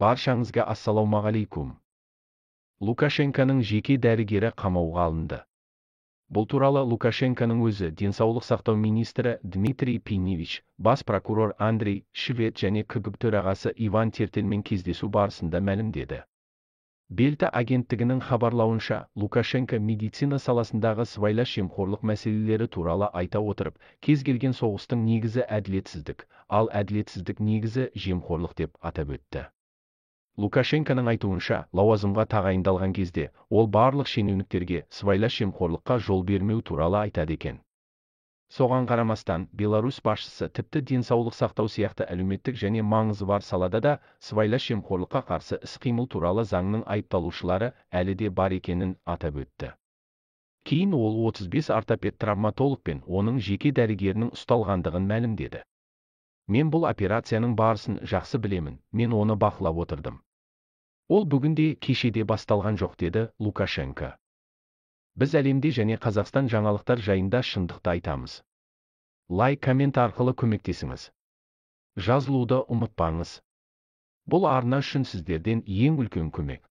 Баршаңызға ассалаумағалейкум. Лукашенконың жеке дәрігері қамауға алынды. Бұл туралы Лукашенконың өзі, денсаулық сақтау министрі Дмитрий Пиневич, бас прокурор Андрей Швед және КГБ төрағасы Иван Тертельмен кездесу барысында мәлімдеді. Бельта агенттігінің хабарлауынша, Лукашенко медицина саласындағы сыбайлас жемқорлық мәселелері туралы айта отырып, кез келген соғыстың негізі әділетсіздік, ал әділетсіздік негізі жемқорлық деп атап өтті. Лукашенконың айтуынша, лауазымға тағайындалған кезде ол барлық шенеуніктерге сыбайлас жемқорлыққа жол бермеу туралы айтады екен. Соған қарамастан, Беларусь басшысы тіпті денсаулық сақтау сияқты әлеуметтік және маңызы бар салада да сыбайлас жемқорлыққа қарсы іс-қимыл туралы заңның айыпталушылары әлі де бар екенін атап өтті. Кейін ол 35 ортопед-травматолог пен оның жеке дәрігерінің ұсталғандығын мәлімдеді. Мен бұл операцияның барысын жақсы білемін, мен оны бақылап отырдым. Ол бүгінде кешеде басталған жоқ, деді Лукашенко. Біз әлемде және Қазақстан жаңалықтар жайында шындықты айтамыз. Лайк, коммент арқылы көмектесіңіз. Жазылуды ұмытпаңыз. Бұл арна үшін сіздерден ең үлкен көмек.